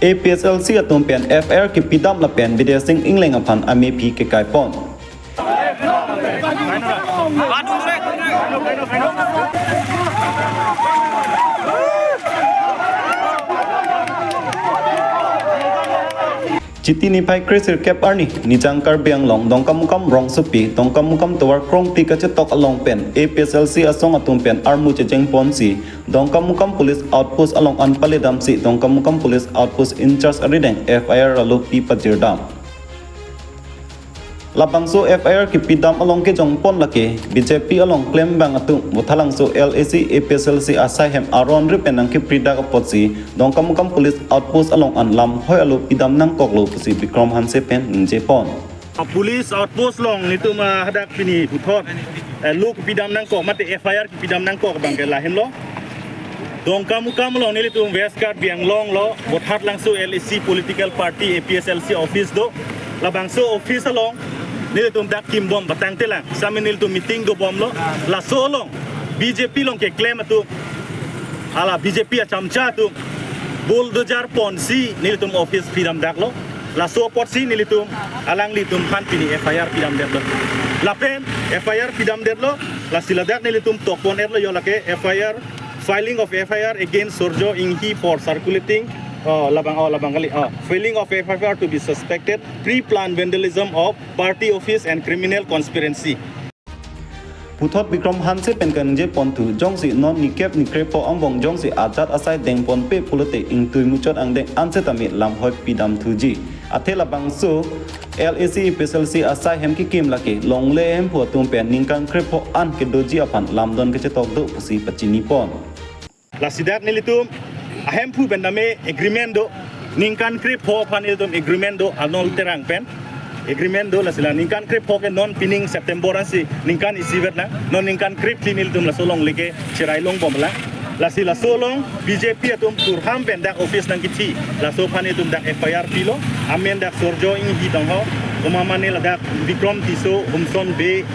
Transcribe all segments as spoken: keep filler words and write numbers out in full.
A P S L C atum pen F I R kepidam lapen Bidya Sing Engleng aphan amephi kekaipon. Chiti niphai kresirkep arni, Nijang Karbi Anglong, Dongkamukam rongsopi, Dongkamukam tovar krongpi kachetok along pen A P S L C asong atum pen armu chechengponsi, Dongkamukam Police Outpost along an paledamsi, Dongkamukam Police Outpost in-charge arideng F I R alo pi pajirdam. Labangso F I R kepidam along kejongpon lake, B J P along klembang atum, Vothatlangso L A C A P S L C asai hem aron ri pen nangkepridak apotsi, Dongkamukam Police Outpost along an lamhoi alo pidam nangkoklo pusi Bikram Hanse pen ningjepon. A police outpost along nelitum, ah, hadak pini puthot, eh, lo kepidam nangkok, mate F I R kepidam nangkok abangke lahenlo. Dongkamukam along nelitum West Karbi Anglong lo, Vothatlangso L A C political party A P S L C office do. Labangso office along nelitum dak kimbom batang telang. Sami nelitum meeting dobomlo. Laso along B J P along keklem atum, hala B J P achamcha atum bulldozer ponsi nelitum office pidamdaklo. Laso apotsi nelitum alanglitum aphan pini F I R pidamdetlo. Lapen F I R pidamdetlo. Lasi ladak nelitum tokpon-etlo, yo lake F I R, filing of F I R against Surjo Enghi for circulating, oh, labang, oh, labang kali, oh, filing of F I R to be suspected pre-planned vandalism of party office and criminal conspiracy. Puthot Bikram Hanse pen kaningjeponthu, jongsi non nikep nikre pho angbong jongsi ajat asai dengponpe pulote ingtui muchot angdeng ansetame lamhoi pidamthuji. Athe labangso L A C A P S L C asai hem kekim lake longle ahemphu atum pen ningkan krepho an kedoji aphan lamdon kachetok do pusi pachinipon. Lasi dak nelitum ahemphu pen tame agreement do, ningkan krepho aphan nelitum agreement do, Arnold Terang pen agreement do. Lasi la ningkan krepho ke non pining September ansi ningkan isivet lang, non ningkan krephi nelitum laso longle ke cherai longbomlang. Lasi laso along B J P atum kurham pen dak office nangkithi, laso aphan nelitum dak F I R pilo, amen dak Surjo Enghi tong ho, komamane ladak Bikram Tisso, Humson Bey,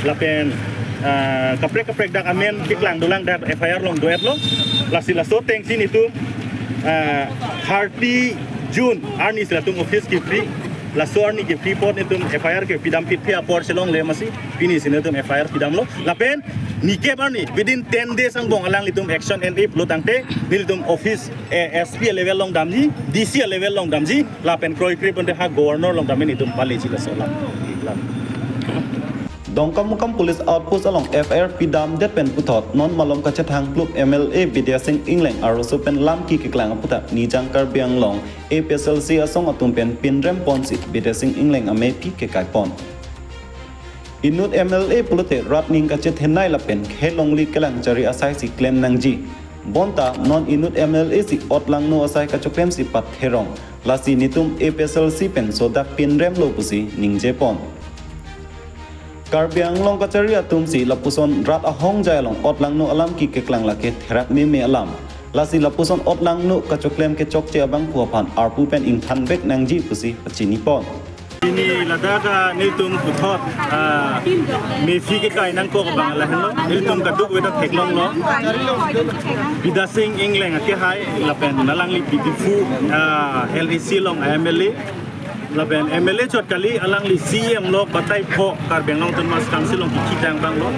lapen, ah, kaprek kaprek dak amen keklang dolang, dak F I R along do-etlo. Lasi laso atengsi nelitum, ah, thirty June arnisi latum office kepri. Laso arni kepri apot nelitum F I R kepidampitphe apor si longle amatsi pinisi nelitum F I R pidamlo. Lapen nikep arni within ten days angbong alanglitum action en-e pulo tangte nelitum office, eh, S P level along damji, D C level along damji, lapen kroikre ponte ha governor along dam nelitum paleji laso alam. Dongkamukam Police Outpost along F I R pidamdet pen puthot non malom kachethang plup M L A Bidya Sing Engleng arloso pen lam kekeklang aphuthak Nijang Karbi Anglong A P S L C asong atum pen pinremponsi Bidya Sing Engleng amephi kekaipon. Inut M L A pulote rat ning kachethenei lapen khelongli kelangchari asai si klem nangji. Bonta non inut M L A si otlangno asai kachoklemsi patherong. Lasi nelitum A P S L C pen sodak pinremlo pusi ningjepon. Karbi Anglong kachari atumsi lapuson rat ahongjai along otlangno alam kekeklang lake therak meme alam. Lasi lapuson otlangno kachoklem kechokche abangphu aphan arpu pen ingthanvek nangji pusi pachinipon. Pini ladak, ah, nelitum puthot, ah, mephi kekai nangkok abang lahenlo. Nelitum kadokave ta theklonglo. Bidya Sing Engleng akehai lapen alangli Bidiphu, ah, L A C along M L A. Lapen M L A chot kali, alangli C E M lok batai pho Karbi Anglong Autonomous Council along kikhi tang abanglo.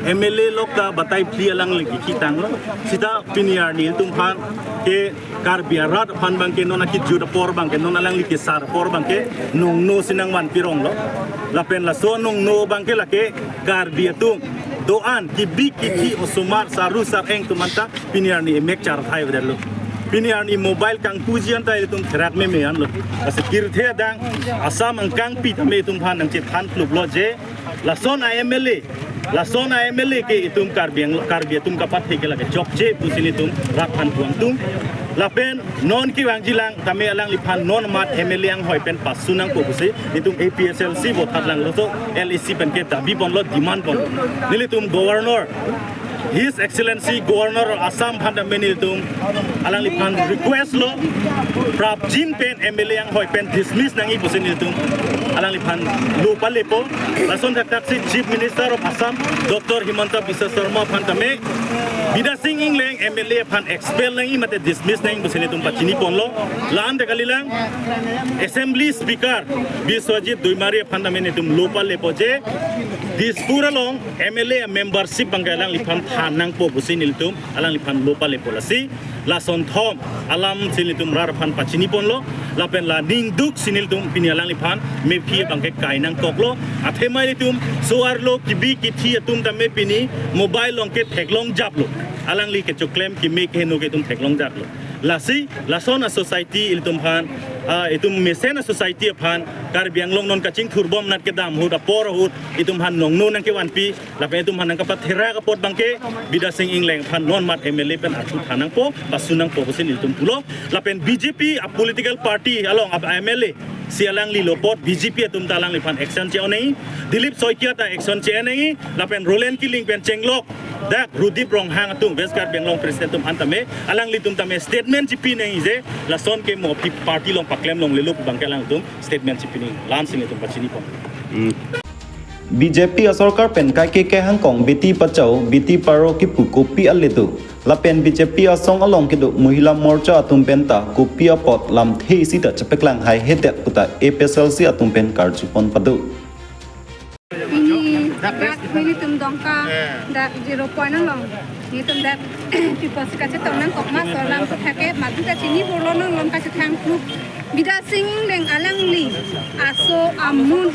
M L A lok ta batai phli alangli kikhi tanglo. Seta pini arni nelitum aphan ke Karbi arat aphan abangke non akejut apor abangke non alangli kesar apor abangke nongno si nangvanpironglo. Lapen laso nongno abangke lake Karbi atum do-an kebik kekhi osomar saru sareng atum anta pini arni emek charthai avedetlo. Pini arni mobile kangpuji anta itum therak meme anlo. Lasi pirthe adang Assam angkangpi tame itum aphan nangchethan kluplo je lason a M L A, lason a M L A ke itum Karbi Ang-, Karbi atum kapathe ke lake chokche pusi nelitum rat aphan puang tung. Lapen non kevangjilang tame alangliphan non mat M L A anghoi pen pasu nangpo pusi nelitum A P S L C Vothatlangso L A C pen ke dabi ponlo, demand ponlo. Nelitum governor His Excellency Governor of Assam aphan tame nelitum alangliphan request lo, prapjin pen M L A anghoi pen dismiss nangji pusi nelitum alangliphan lo palepo. Lason thakthak si Chief Minister of Assam Doctor Himanta Biswa Sarma aphan tame Bidya Sing Engleng M L A aphan expel nangji mate dismiss nangji pusi nelitum pachini ponlo. La-an ta kalilang, Assembly Speaker Biswajit Doimari aphan tame nelitum lo palepo je Dispur along M L A membership abangke alangliphan than nangpo pusi nelitum alangliphan lo palepo. Lasi lason thom alam si nelitum rat aphan pachini ponlo, lapen la ningduk si nelitum pini alangliphan mephi abangke kai nangkoklo. Athema ilitum so-arlo kebi kethe atum tame pini mobile along ke theklong japlo. Alangli kechoklem keme keheno ke itum theklong japlo. Lasi lason a-society ilitum aphan, ah, itum mesen a-society aphan Karbi Anglong non kachingthur bom nat kedam ahut apor ahut itum aphan nongno nangkevanpi, lapen itum aphan nangkapatherak apot abangke Bidya Sing Engleng aphan non mat M L A pen arpu than nangpo, pasu nangpo pusi nelitum pulo. Lapen B J P a-political party along a-M L A si alangli lo apot B J P atum ta alangliphan action che-on nangji, Dilip Saikia ta action che-en nangji, lapen Roland Killing pen chenglok dak Rudip Ronghang atum West Karbi Anglong president atum aphan tame alanglitum tame statement chipi nangji je lason ke mo pi party along paklem longlelo pu abangke alangtum statement chipi nangji, la-an si nelitum pachini pon. B J P asorkar pen kaike kehangkong Beti Bachao, Beti Padhao kipu kopi ale do? Lapen B J P asong along kedo Mohila Morcha atum pen ta kopi apot lamthe isi ta chepaklang haihedet puta A P H L C atum pen karju pon pado. Pini dak nelitum Dongka dak zero point along nelitum dak people si kachetong nangkok ma, laso alam aputhak ke madu ta chini burlo, non lom kachethang thuk. Bidya Sing Engleng alangli aso amun,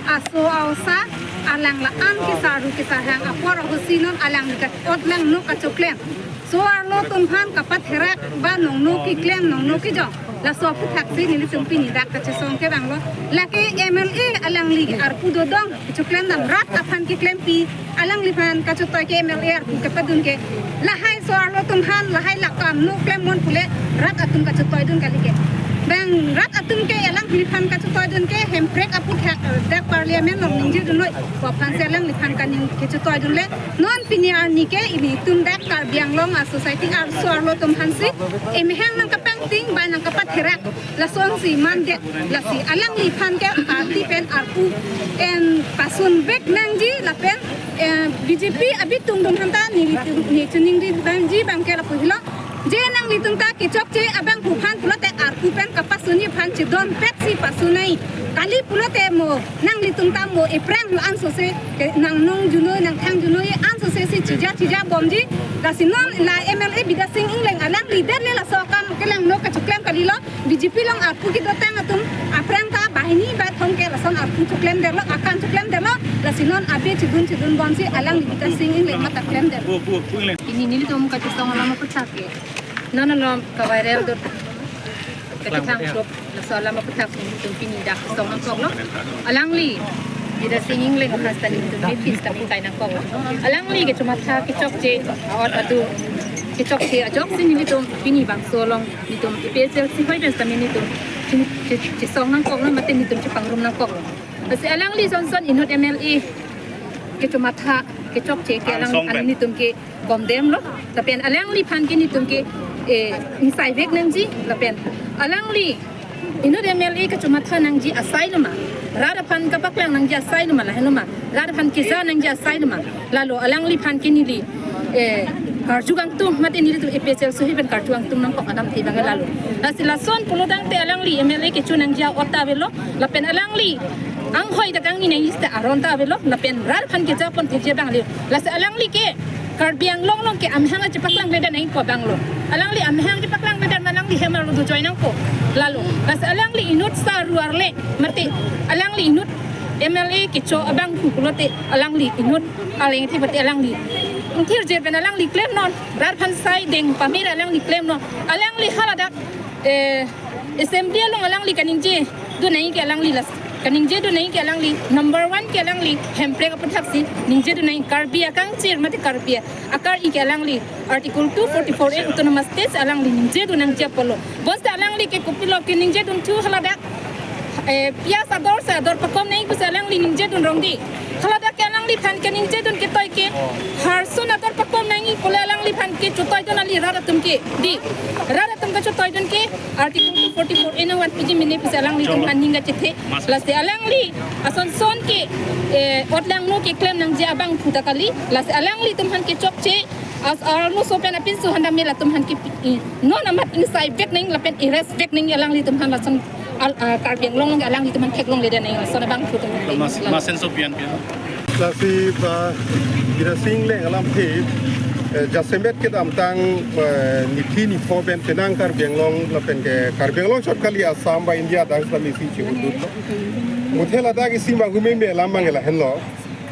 aso aosa, alang la-an kesaru kesahang apor ahut si non alangli ka-ot langno kachoklem. So-arlo atum aphan kapatherak ba nongno keklem nongno kejong, laso aputhak si nelitum pini dak kachesong ke abanglo. Lake M L A alangli arpu dodong, kechoklem dam, rat aphan keklempi, alangliphan kachotoi ke M L A arpu kepadun ke. Lahai so-arlo atum aphan lahai la kam no klem mon pule rat atum kachotoi dun kali ke. Bang rat atum ke alangliphan kachotoi dun ke Hemprek aputhak, eh, dak Parliament along ningje dunlo, ko aphan si alangliphan kaning kachotoi dunle. Non pini arni ke ilitum dak Karbi Anglong a-society arso arlo atum aphan si emehang nangkapangting ba nangkapatherak, lasonsi mandet. Lasi alangliphan ke party pen arpu en pasun vek nangji lapen, eh, B J P abitung dum aphanta nelitum, ne choningri abangji abangke lapu helo. Je nanglitum ta kechokche abangphu aphan pulote arpu pen kapasunji aphan chedonpet si pasun nangji. Kali pulote mo nanglitum ta mo ephrang lo ansose ke nangnong junoi nangthang junoi ansose si chija chija bomji. Lasi non la M L A Bidya Sing Engleng alangli det le laso akam kelangno kachoklem kalilo. B J P along arpu kedotang atum aphrang ta banghini bathom ke lason arpu choklemdetlo, akam choklemdetlo. Lasi non abe chedun chedun bomsi alangli Bidya Sing Engleng mata klemdet. Pini nelitum kachesong alam aputhak ke, non alom ka-viral dot kachethang shop, laso alam aputhak nelitum pini dak song nangkoklo. Alangli Bidya Sing Engleng aphan ta nelitum mephi ta kai nangkoklo. Alangli kechomatha kechokche, a-ot adu kechokche ajoksi nelitum pini bangso along nelitum A P H L C hoi pen ta nelitum che-, che-, chesong nangkoklo mate nelitum chepangrum nangkoklo. Lasi alangli sonson inut M L A kechomatha kechokche ke alang, angsong pen, nelitum ke bomdemlo. Lapen alangliphan ke nelitum ke, eh, ingsai vek nangji. Lapen alangli inut M L A kachomatha nangji asai loma, rat aphan kapaklang nangji asai loma, lahenlo ma, rat aphan keja nangji asai loma. Lalo alangliphan ke neli, eh, karju kangtung mate nelitum A P H L C hoi pen karju kangtung nangkok alamthe abang lalo. Lasi lason pulotangte alangli M L A kecho nangji a-ot ta avelo, lapen alangli anghoi ta kangni nangji ta aron ta avelo, lapen rat aphan keja pon theji abang le. Lasi alangli ke Karbi Anglong along ke amahang chepaklangledet nangji pu abanglo. Alangli amahang chepaklangledet ma alangli hem arlo dojoi nangpo. Lalo, lasi alangli inut saru arle mate alangli inut M L A kecho abangphu pulote alangli inut arleng the mate alangli ingthir jer pen alangli klemnon, rat aphan sai deng pamir alangli klemnon. Alangli haladak, eh, assembly along alangli kaningje dun nangji ke alangli las, kaningje dun nangji ke alangli number one ke alangli Hemprek aputhak si ningje dun nangji, Karbi akangchir mate Karbi akar-i ke alangli Article two forty-four A Autonomous State alangli ningje dun nangji apotlo. Bonta alangli ke kopilo keningje dunthu haladak, eh, piyaj ador si ador pakom nangji pusi alangli ningje dun rong di. Haladak ke alangliphan keningje dun ketoi ke harsun ador pakom nangji Chotoi dun kali rat atum ke, dei. Rat atum kachotoi dun ke Article two forty-four A nangvan piji mene pusi alanglitum aphan ning kachethe. Lasi alangli ason son ke, eh, otlangno keklem nangji abangphu ta kali. Lasi alanglitum aphan kechokche, as arloso pen apinso aphan ta mela atum aphan ke, eh, non amat ingsai vek nang lapen arrest vek nang alanglitum aphan lason al, ah, Karbi Anglong along alanglitum aphan theklongledet nang lason abangphu atum. Mas, masen sopian pian. Lasi ba Bidya Sing Engleng alamthe, eh, jasemet kedamtang, eh, niphli nipho pen penang Karbi Anglong lapen ke Karbi Anglong chot kali Assam ba India adang sitame isi chihutdunlo. Muthe ladak isi manghumeme alam abang lahenlo.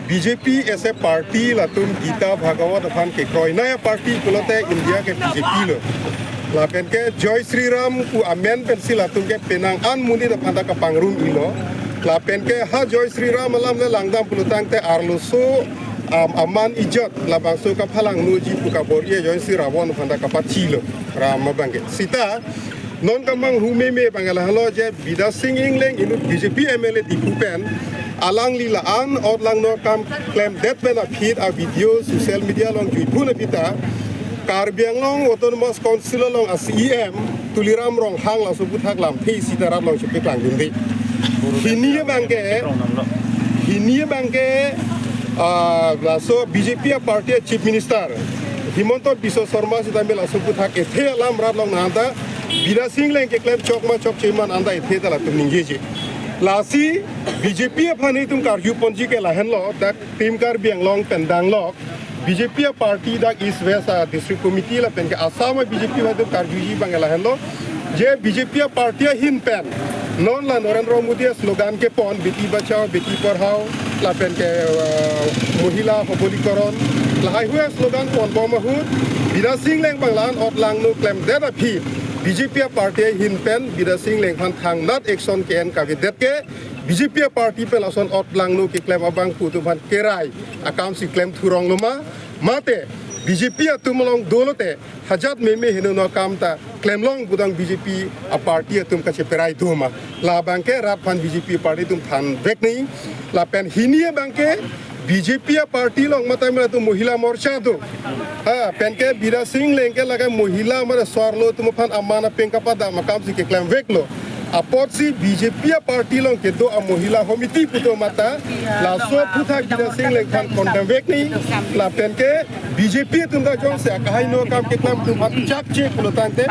B J P as a party latum Gita Bhagawat aphan kekroinei aparty pulote India ke B J P lo. Lapen ke Jai Shri Ram pu amen pensi latum ke penang an monit aphan ta kapangrum-ilo. Lapen ke ha Jai Shri Ram alam le langdam pulotangte arloso, am, aman ijat labangso kaphalangnoji pu kabor-i Jai Shri Ravana aphan ta kapachilo Ram abang ke. Sita non kamanghumeme abang lahenlo je Bidya Sing Engleng inut B J P M L A Diphu pen alangli la-an otlangno akam klemdet pen aphi a-video social media along juiphun aphi ta Karbi Anglong Autonomous Council along a-C E M Tuliram Ronghang laso aphuthak lamthe isi ta rat along chepaklangdunde. Hini abang ke, hini abang ke, ah, laso B J P aparty a-Chief Minister Himanta Biswa Sarma sitame laso aphuthak ethe alam rat along nangta Bidya Sing Engleng keklem chok ma chokche ma nangta ethe ta latum ningjeje. Lasi B J P aphan itum karjuponji ke lahenlo, dak Team Karbi Anglong pen danglok B J P aparty dak East West a-district committee lapen ke Assam a-B J P aphan itum karjuji abang lahenlo. Je B J P aparty ahin pen non la Narendra Modi a-slogan kepon, Beti Bachao, Beti Padhao, lapen ke, uh, Mohila Sabalikaran, lahaihui a-slogan ponbom ahut Bidya Sing Engleng abang la-an otlangno klemdet aphi B J P aparty ahin pen Bidya Sing Engleng aphan thangnat action ke-en kavedet ke B J P aparty pen lason otlangno keklem abangphu atum aphan kerai akam si klemthurong lo ma, mate B J P atum along dolote hajat meme henono akam ta klemlong putang B J P aparty atum kacheperai do ma. Labang ke rat aphan B J P aparty atum thanvek nang. Lapen hini abang ke B J P aparty along mate mela atum Mohila Morcha do. Ha, pen ke Bidya Sing Engleng ke lake Mohila mate so-arlo atum aphan aman apeng kapadam akam si keklemveklo. Apotsi B J P aparty along kedo a-Mohila Samiti pu atum mate laso aphuthak Bidya Sing Engleng aphan condemn vek nang. Lapen ke B J P atum ta jongsi akahai no akam keklem atum aphan chakche pulotangte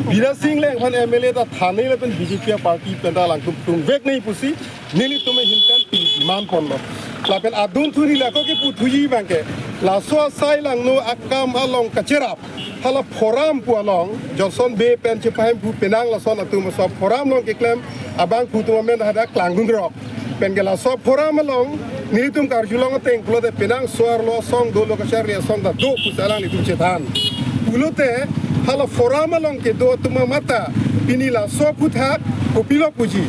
Bidya Sing Engleng aphan M L A ta than nang lapen B J P aparty pen ta alangtum tungvek nang pusi nelitum ahin pen pini demand ponlo. Lapen adunthu neli ako keputhuji abang ke laso asai langno akam along kacherap hala forum pu along Johnson Bey pen chepahemphu penang lason atum laso forum along keklem abangphu atum amen hadak klangdunrok. Pen ke laso forum along nelitum karjulong ateng pulote penang so-arlo asong dolo kacharli asong ta do pusi alanglitum chethan. Pulote hala forum along kedo atum mate pini laso aphuthak kopilo puji.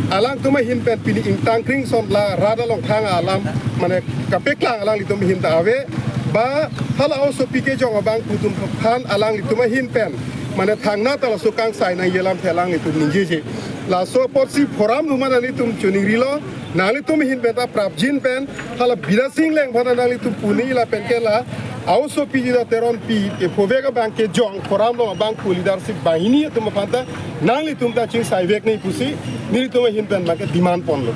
Alangtum ahin pen pini ingtang kring son la rat along thang alam mane kapeklang alanglitum ahin ta ave. Ba hala osopi kejong abangphu atum aphan alanglitum ahin pen mane thangnat ta laso kangsai nangji alamthe alanglitum ningjeje. Laso apotsi forum atum mane nelitum choningrilo, nanglitum ahin pen ta prapjin pen hala Bidya Sing Engleng aphan nanglitum pu nang lapen ke la a-osopi Jita Teronpi ephovek abang kejong forum along abangphu leadership banghini atum aphan ta nanglitum ta chingsaivek nang pusi nelitum ahin pen abang ke demand ponlo.